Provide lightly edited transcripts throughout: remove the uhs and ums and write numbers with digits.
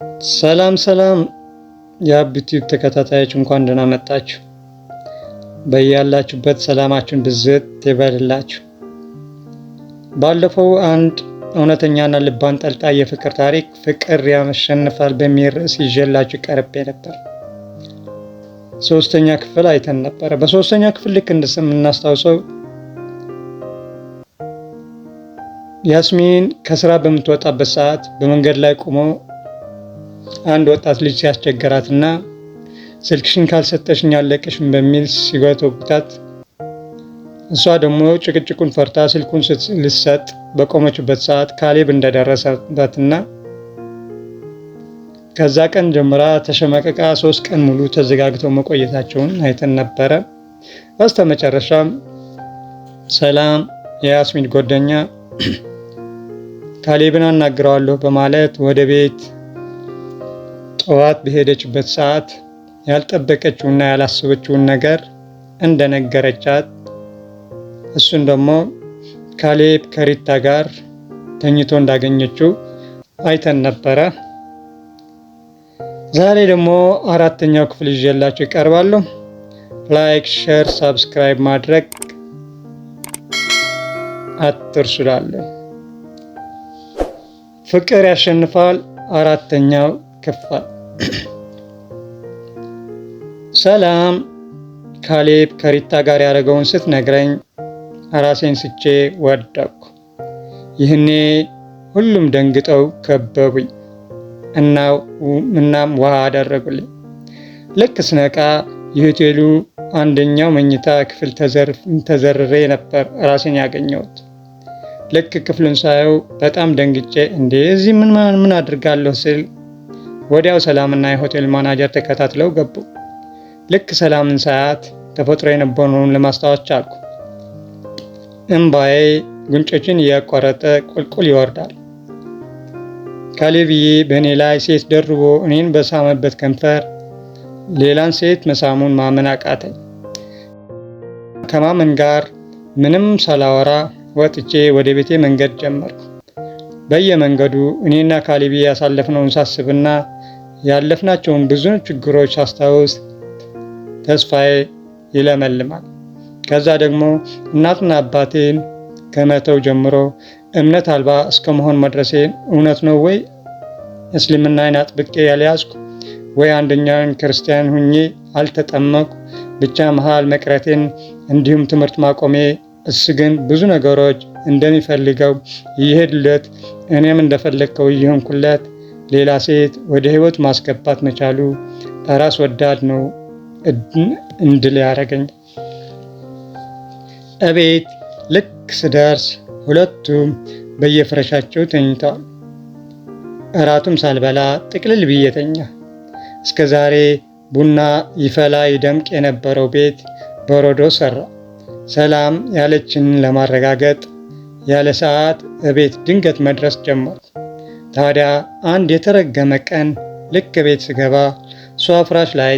ሰላም ሰላም የአብ ቲዩብ ተከታታዮች፣ እንኳን ደህና መጣችሁ። በያላችሁበት ሰላማችሁን ብዝት ይበልላችሁ። ባለፈው አንድ እውነተኛና ልብ አንጠልጣይ የፍቅር ታሪክ "ፍቅር ያሸንፋል" በሚል ርዕስ ይዤላችሁ ቀርቤ ነበር። ሶስተኛ ክፍል አይተን ነበረ። በሶስተኛ ክፍል ልክ እንደምናስታውሰው ያስሚን ከስራ በምትወጣበት ሰዓት በመንገድ ላይ ቆሞ አንድ ወጣት ልጅ ሲያስቸገራትና ስልክሽን ካልሰጠሽኝ አለቅሽም በሚል ሲጎተጉታት፣ እሷ ደግሞ ጭቅጭቁን ፈርታ ስልኩን ልትሰጥ በቆመችበት ሰዓት ካሌብ እንደደረሰበትና ከዛ ቀን ጀምራ ተሸመቀቃ 3 ቀን ሙሉ ተዘጋግተው መቆየታቸውን አይተን ነበረ። በስተመጨረሻም ሰላም የያስሚን ጓደኛ ካሌብን አናግረዋለሁ በማለት ወደ ቤት ጠዋት በሄደችበት ሰዓት ያልጠበቀችውና ያላሰበችውን ነገር እንደነገረቻት፣ እሱን ደግሞ ካሌብ ከሪታ ጋር ተኝቶ እንዳገኘችው አይተን ነበረ። ዛሬ ደግሞ አራተኛው ክፍል ይዤላችሁ ይቀርባለሁ። Like፣ share፣ subscribe ማድረግ አትርሱ እላለሁ። ፍቅር ያሸንፋል፣ አራተኛው ክፍል። ሰላም ካሌብ ከሪታ ጋር ያደረገውን ስትነግረኝ ራሴን ስቼ ወደቅኩ። ይህኔ ሁሉም ደንግጠው ከበቡኝ፣ እናም ውሃ አደረጉልኝ። ልክ ስነቃ የሆቴሉ አንደኛው መኝታ ክፍል ተዘርሬ ነበር ራሴን ያገኘሁት። ልክ ክፍሉን ሳየው በጣም ደንግጬ እንዴ፣ እዚህ ምን ምን አድርጋለሁ ስል ወዲያው ሰላምና የሆቴል ማናጀር ተከታትለው ገቡ። ልክ ሰላምን ሳያት ተፈጥሮ የነበረውን ለማስታወስ ቻልኩ። እምባዬ ጉንጮችን እያቋረጠ ቁልቁል ይወርዳል። ካሌብዬ በእኔ ላይ ሴት ደርቦ እኔን በሳመበት ከንፈር ሌላን ሴት መሳሙን ማመን አቃተኝ። ከማመን ጋር ምንም ሳላወራ ወጥቼ ወደ ቤቴ መንገድ ጀመርኩ። በየመንገዱ እኔና ካሌብዬ ያሳለፍነውን ሳስብና ያለፍናቸውን ብዙ ችግሮች ሳስታውስ ተስፋዬ ይለመልማል። ከዛ ደግሞ እናትና አባቴን ከመተው ጀምሮ እምነት አልባ እስከ መሆን መድረሴን እውነት ነው ወይ? እስልምናዬን አጥብቄ ያልያዝኩ ወይ አንደኛውን ክርስቲያን ሁኜ አልተጠመቅኩ ብቻ መሃል መቅረቴን፣ እንዲሁም ትምህርት ማቆሜ፣ እሱ ግን ብዙ ነገሮች እንደሚፈልገው እየሄዱለት፣ እኔም እንደፈለግከው እየሆንኩለት ሌላ ሴት ወደ ህይወት ማስገባት መቻሉ ራስ ወዳድ ነው እንድል ያደረገኝ። እቤት ልክ ስደርስ ሁለቱም በየፍረሻቸው ተኝተዋል። እራቱም ሳልበላ ጥቅልል ብዬ ተኛ። እስከ ዛሬ ቡና ይፈላ ይደምቅ የነበረው ቤት በረዶ ሰራ። ሰላም ያለችንን ለማረጋገጥ ያለ ሰዓት እቤት ድንገት መድረስ ጀመርኩ። ታዲያ አንድ የተረገመ ቀን ልክ ቤት ስገባ እሷ ፍራሽ ላይ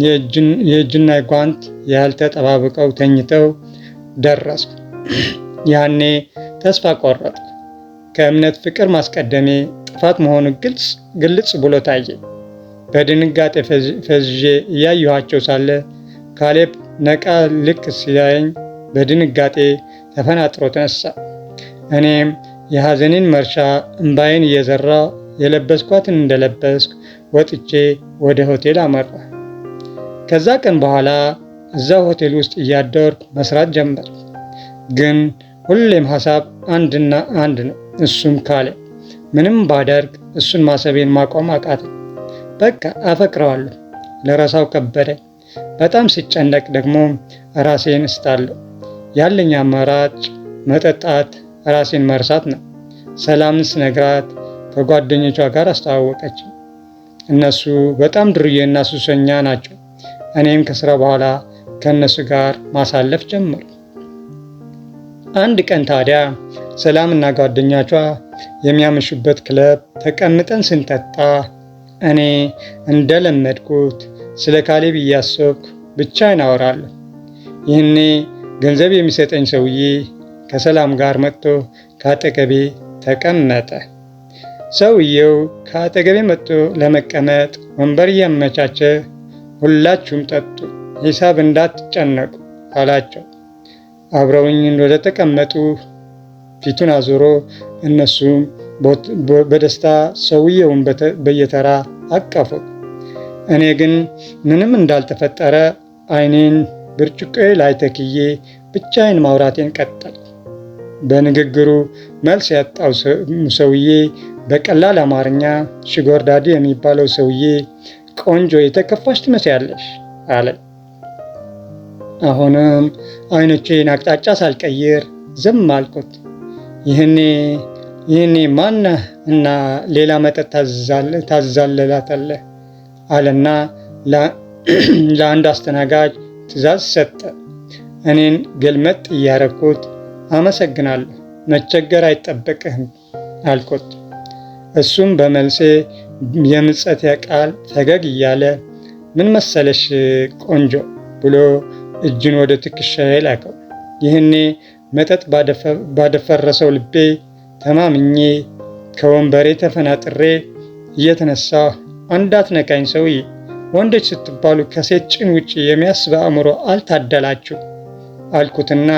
የእጅና ጓንት ያህል ተጠባብቀው ተኝተው ደረስኩ። ያኔ ተስፋ ቆረጥኩ። ከእምነት ፍቅር ማስቀደሜ ጥፋት መሆኑ ግልጽ ግልጽ ብሎ ታየኝ። በድንጋጤ ፈዝዤ እያየኋቸው ሳለ ካሌብ ነቃ። ልክ ሲያየኝ በድንጋጤ ተፈናጥሮ ተነሳ። እኔም የሐዘኔን መርሻ እምባዬን እየዘራ የለበስኳትን እንደለበስኩ ወጥቼ ወደ ሆቴል አመራ። ከዛ ቀን በኋላ እዛው ሆቴል ውስጥ እያደርኩ መስራት ጀመርኩ። ግን ሁሌም ሀሳብ አንድና አንድ ነው፣ እሱም ካሌብ። ምንም ባደርግ እሱን ማሰቤን ማቆም አቃተኝ። በቃ አፈቅረዋለሁ። ለረሳው ከበደኝ። በጣም ሲጨነቅ ደግሞ ራሴን እስታለሁ። ያለኝ አማራጭ መጠጣት፣ ራሴን መርሳት ነው። ሰላምን ስነግራት ከጓደኞቿ ጋር አስተዋወቀች። እነሱ በጣም ዱርዬና ሱሰኛ ናቸው። እኔም ከስራ በኋላ ከእነሱ ጋር ማሳለፍ ጀመርኩ። አንድ ቀን ታዲያ ሰላምና ጓደኞቿ የሚያመሹበት ክለብ ተቀምጠን ስንጠጣ እኔ እንደለመድኩት ስለ ካሌብ እያሰብኩ ብቻዬን አወራለሁ። ይህኔ ገንዘብ የሚሰጠኝ ሰውዬ ከሰላም ጋር መጥቶ ከአጠገቤ ተቀመጠ። ሰውየው ከአጠገቤ መጥቶ ለመቀመጥ ወንበር እያመቻቸ ሁላችሁም ጠጡ፣ ሂሳብ እንዳትጨነቁ አላቸው። አብረውኝ ወደ ተቀመጡ ፊቱን አዙሮ እነሱም በደስታ ሰውየውን በየተራ አቀፉት። እኔ ግን ምንም እንዳልተፈጠረ ዓይኔን ብርጭቆዬ ላይ ተክዬ ብቻዬን ማውራቴን ቀጠልኩ። በንግግሩ መልስ ያጣው ሰውዬ በቀላል አማርኛ sugar daddy የሚባለው ሰውዬ ቆንጆ የተከፋሽ ትመስያለሽ አለ። አሁንም ዓይኖቼን አቅጣጫ ሳልቀይር ዝም አልኩት። ይህኔ ይህኔ ማነህ እና ሌላ መጠጥ ታዛለላታለህ አለና ለአንድ አስተናጋጅ ትዕዛዝ ሰጠ። እኔን ገልመጥ እያረኩት አመሰግናለሁ፣ መቸገር አይጠበቅህም አልኩት። እሱም በመልሴ የምጸት ቃል ፈገግ እያለ ምን መሰለሽ ቆንጆ ብሎ እጁን ወደ ትከሻዬ ላከው። ይህኔ መጠጥ ባደፈረሰው ልቤ ተማምኜ ከወንበሬ ተፈናጥሬ እየተነሳሁ እንዳትነካኝ ሰውዬ፣ ወንዶች ስትባሉ ከሴት ጭን ውጭ የሚያስብ አእምሮ አልታደላችሁ አልኩትና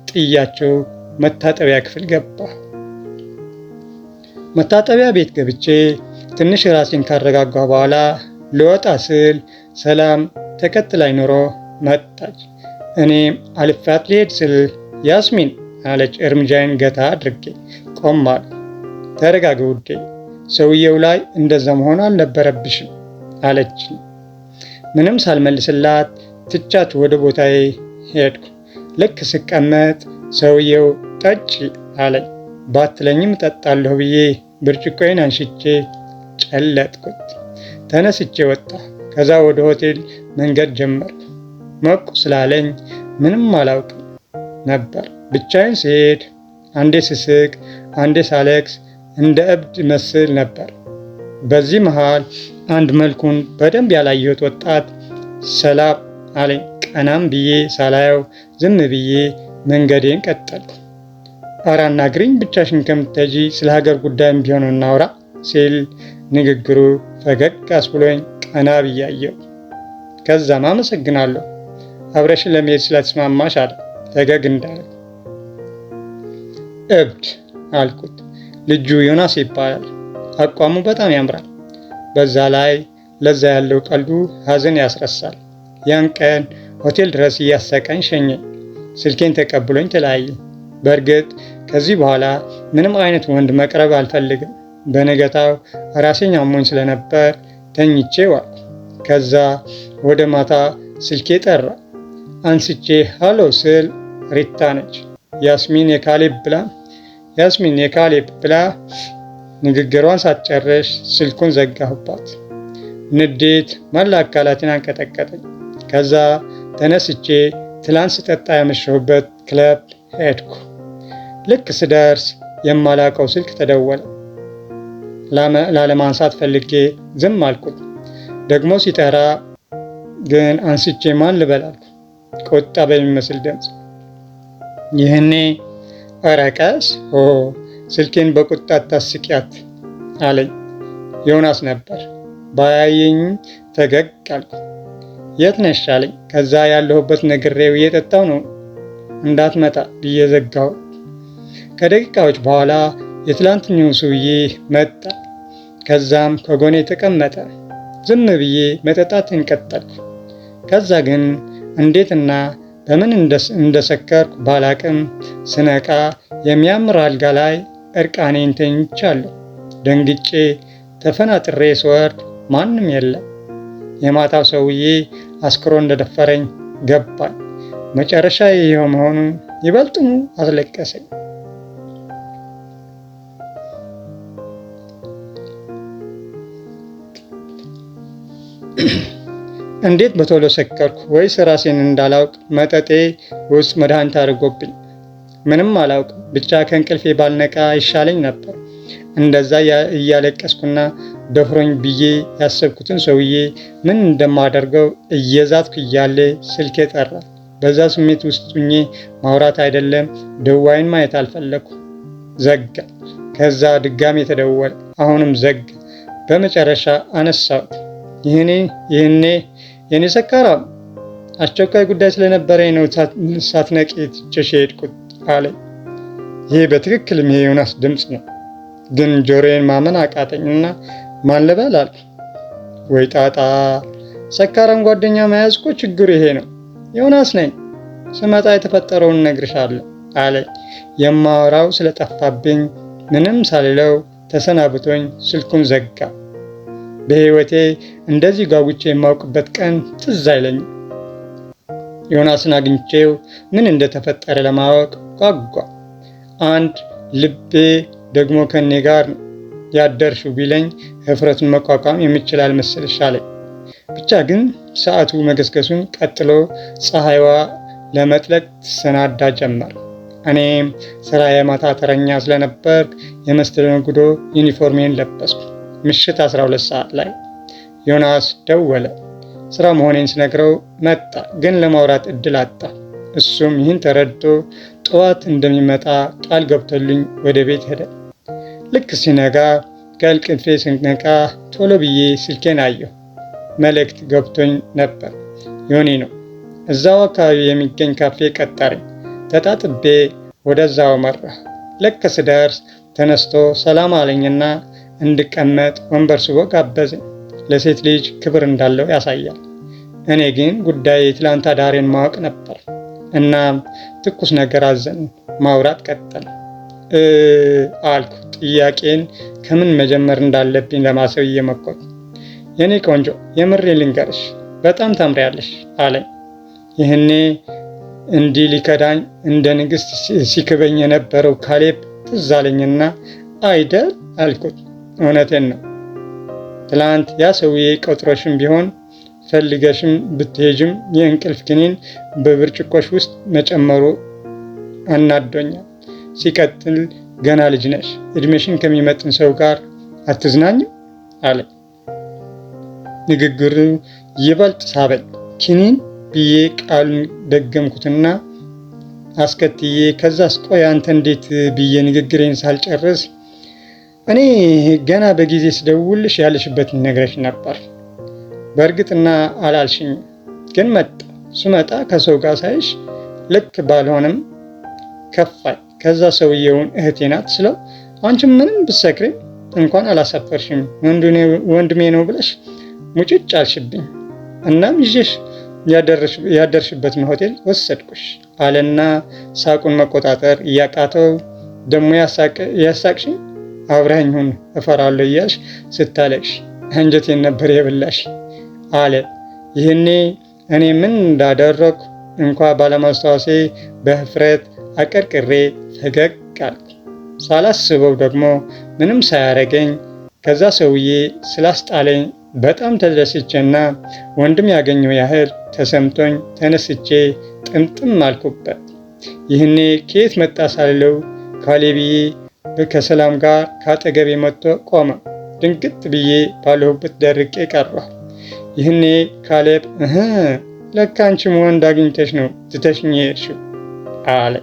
ጥያቸው መታጠቢያ ክፍል ገባ። መታጠቢያ ቤት ገብቼ ትንሽ ራሴን ካረጋጋሁ በኋላ ልወጣ ስል ሰላም ተከትላኝ ኖሮ መጣች። እኔም አልፋት ልሄድ ስል ያስሚን አለች። እርምጃዬን ገታ አድርጌ ቆም አልኩ። ተረጋጊ ውዴ፣ ሰውየው ላይ እንደዛ መሆን አልነበረብሽም አለች። ምንም ሳልመልስላት ትቻት ወደ ቦታዬ ሄድኩ። ልክ ስቀመጥ ሰውየው ጠጪ አለኝ። ባትለኝም እጠጣለሁ ብዬ ብርጭቆዬን አንሽቼ ጨለጥኩት። ተነስቼ ወጣ። ከዛ ወደ ሆቴል መንገድ ጀመርኩ። ሞቅ ስላለኝ ምንም አላውቅም ነበር። ብቻዬን ስሄድ አንዴ ስስቅ፣ አንዴ ሳለቅስ እንደ እብድ መስል ነበር። በዚህ መሃል አንድ መልኩን በደንብ ያላየሁት ወጣት ሰላም አለኝ። ቀናም ብዬ ሳላየው ዝም ብዬ መንገዴን ቀጠልኩ። ኧረ አናግሪኝ፣ ብቻሽን ከምትሄጂ ስለ ሀገር ጉዳይም ቢሆን እናውራ ሲል ንግግሩ ፈገግ አስብሎኝ ቀና ብዬ አየሁት። ከዛም አመሰግናለሁ አብረሽን ለመሄድ ስለተስማማሽ አለ ፈገግ እንዳለ። እብድ አልኩት። ልጁ ዮናስ ይባላል። አቋሙ በጣም ያምራል። በዛ ላይ ለዛ ያለው ቀልዱ ሀዘን ያስረሳል። ያን ቀን ሆቴል ድረስ እያሳቀኝ ሸኘኝ። ስልኬን ተቀብሎኝ ተለያየ። በእርግጥ ከዚህ በኋላ ምንም አይነት ወንድ መቅረብ አልፈልግም። በነገታው ራሴን አሞኝ ስለነበር ተኝቼ ዋልኩ። ከዛ ወደ ማታ ስልኬ ጠራ። አንስቼ ሃሎ ስል ሪታ ነች። ያስሚን የካሌብ ብላ ያስሚን የካሌብ ብላ ንግግሯን ሳትጨርስ ስልኩን ዘጋሁባት። ንዴት መላ አካላቴን አንቀጠቀጠኝ። ከዛ ተነስቼ ትላንት ስጠጣ ያመሸሁበት ክለብ ሄድኩ። ልክ ስደርስ የማላውቀው ስልክ ተደወለ። ላለማንሳት ፈልጌ ዝም አልኩት። ደግሞ ሲጠራ ግን አንስቼ ማን ልበል አልኩ፣ ቁጣ በሚመስል ድምፅ። ይህኔ ኧረ ቀስ ኦ ስልኬን በቁጣ ታስቂያት አለኝ። ዮናስ ነበር። ባያየኝ ፈገግ አልኩ። የት ነሽ አለኝ። ከዛ ያለሁበት ነግሬው እየጠጣው ነው እንዳትመጣ ብዬ ዘጋው። ከደቂቃዎች በኋላ የትላንትኛው ሰውዬ መጣ። ከዛም ከጎኔ ተቀመጠ። ዝም ብዬ መጠጣትን ቀጠልኩ። ከዛ ግን እንዴትና በምን እንደሰከርኩ ባላቅም ስነቃ የሚያምር አልጋ ላይ እርቃኔን ተኝቻለሁ። ደንግጬ ተፈናጥሬ ስወርድ ማንም የለም። የማታው ሰውዬ አስክሮ እንደደፈረኝ ገባኝ። መጨረሻ ይኸው መሆኑ ይበልጥኑ አስለቀሰኝ። እንዴት በቶሎ ሰከርኩ ወይስ ራሴን እንዳላውቅ መጠጤ ውስጥ መድኃኒት አድርጎብኝ? ምንም አላውቅም። ብቻ ከእንቅልፌ ባልነቃ ይሻለኝ ነበር። እንደዛ እያለቀስኩና ደፍሮኝ ብዬ ያሰብኩትን ሰውዬ ምን እንደማደርገው እየዛትኩ እያለ ስልኬ ጠራ። በዛ ስሜት ውስጥ ሁኜ ማውራት አይደለም ደዋይን ማየት አልፈለኩ። ዘጋ። ከዛ ድጋሜ ተደወለ። አሁንም ዘጋ። በመጨረሻ አነሳሁት። ይህኔ የኔ ሰካራም፣ አስቸኳይ ጉዳይ ስለነበረኝ ነው ሳትነቂ ትቼሽ የሄድኩት አለኝ። ይሄ በትክክልም የዮናስ ድምፅ ነው፣ ግን ጆሮዬን ማመን አቃተኝና ማን ልበል አልኩ። ወይ ጣጣ! ሰካራም ጓደኛ መያዝ እኮ ችግሩ ይሄ ነው። ዮናስ ነኝ፣ ስመጣ የተፈጠረውን እነግርሻለሁ አለኝ። የማወራው ስለጠፋብኝ ምንም ሳልለው ተሰናብቶኝ ስልኩን ዘጋ። በሕይወቴ እንደዚህ ጓጉቼ የማውቅበት ቀን ትዝ አይለኝም። ዮናስን አግኝቼው ምን እንደተፈጠረ ለማወቅ ጓጓ። አንድ ልቤ ደግሞ ከኔ ጋር ነው ያደርሽው ቢለኝ ህፍረቱን መቋቋም የምችል አልመሰልሽ አለኝ። ብቻ ግን ሰዓቱ መገስገሱን ቀጥሎ ፀሐይዋ ለመጥለቅ ትሰናዳ ጀመር። እኔም ስራ የማታ ተረኛ ስለነበር የመስተንግዶ ዩኒፎርሜን ለበስኩ። ምሽት 12 ሰዓት ላይ ዮናስ ደወለ። ስራ መሆኔን ስነግረው መጣ፣ ግን ለማውራት እድል አጣ። እሱም ይህን ተረድቶ ጠዋት እንደሚመጣ ቃል ገብቶልኝ ወደ ቤት ሄደ። ልክ ሲነጋ ከእንቅልፌ ስነቃ ቶሎ ብዬ ስልኬን አየሁ። መልእክት ገብቶኝ ነበር። ዮኒ ነው። እዛው አካባቢ የሚገኝ ካፌ ቀጠረኝ። ተጣጥቤ ወደዛው መራሁ። ልክ ስደርስ ተነስቶ ሰላም አለኝና እንድቀመጥ ወንበር ስቦ ጋበዘኝ። ለሴት ልጅ ክብር እንዳለው ያሳያል። እኔ ግን ጉዳይ የትላንት አዳሬን ማወቅ ነበር። እና ትኩስ ነገር አዘን ማውራት ቀጠል አልኩ። ጥያቄን ከምን መጀመር እንዳለብኝ ለማሰብ እየሞከርኩ፣ የኔ ቆንጆ፣ የምሬ ልንገርሽ፣ በጣም ታምሪያለሽ አለኝ። ይህኔ እንዲህ ሊከዳኝ እንደ ንግስት ሲክበኝ የነበረው ካሌብ ትዝ አለኝና አይደል አልኩት። እውነቴን ነው። ትላንት ያ ሰውዬ ቀጥሮሽም ቢሆን ፈልገሽም ብትሄጅም የእንቅልፍ ክኒን በብርጭቆሽ ውስጥ መጨመሩ አናዶኛል። ሲቀጥል ገና ልጅ ነሽ፣ እድሜሽን ከሚመጥን ሰው ጋር አትዝናኝም አለ። ንግግሩ ይበልጥ ሳበኝ። ክኒን ብዬ ቃሉን ደገምኩትና አስከትዬ ከዛስ ቆይ አንተ እንዴት ብዬ ንግግሬን ሳልጨርስ እኔ ገና በጊዜ ስደውልሽ ያለሽበትን ነግረሽ ነበር። በእርግጥና አላልሽኝ፣ ግን መጣ። ስመጣ ከሰው ጋር ሳይሽ ልክ ባልሆንም ከፋኝ። ከዛ ሰውየውን እህቴ ናት ስለው አንቺም ምንም ብትሰክሪም እንኳን አላሳፈርሽም፣ ወንድሜ ነው ብለሽ ሙጭጭ አልሽብኝ። እናም ይዤሽ ያደርሽበትን ሆቴል ወሰድኩሽ አለና ሳቁን መቆጣጠር እያቃተው ደግሞ ያሳቅሽኝ አብረኸኝ ሁን እፈራለሁ እያልሽ ስታለቅሽ አንጀቴን ነበር የበላሽ አለ። ይህኔ እኔ ምን እንዳደረግኩ እንኳ ባለማስታወሴ በህፍረት አቀርቅሬ ፈገግ አልኩ። ሳላስበው ደግሞ ምንም ሳያረገኝ ከዛ ሰውዬ ስላስጣለኝ በጣም ተደስቼና ወንድም ያገኘው ያህል ተሰምቶኝ ተነስቼ ጥምጥም አልኩበት። ይህኔ ከየት መጣ ሳልለው ካሌብዬ ከሰላም ጋር ከአጠገቤ መጥቶ ቆመ። ድንግጥ ብዬ ባለሁበት ደርቄ ቀረሁ። ይህኔ ካሌብ እህ ለካ አንቺም ወንድ አግኝተሽ ነው ትተሽኝ የሄድሽው አለ።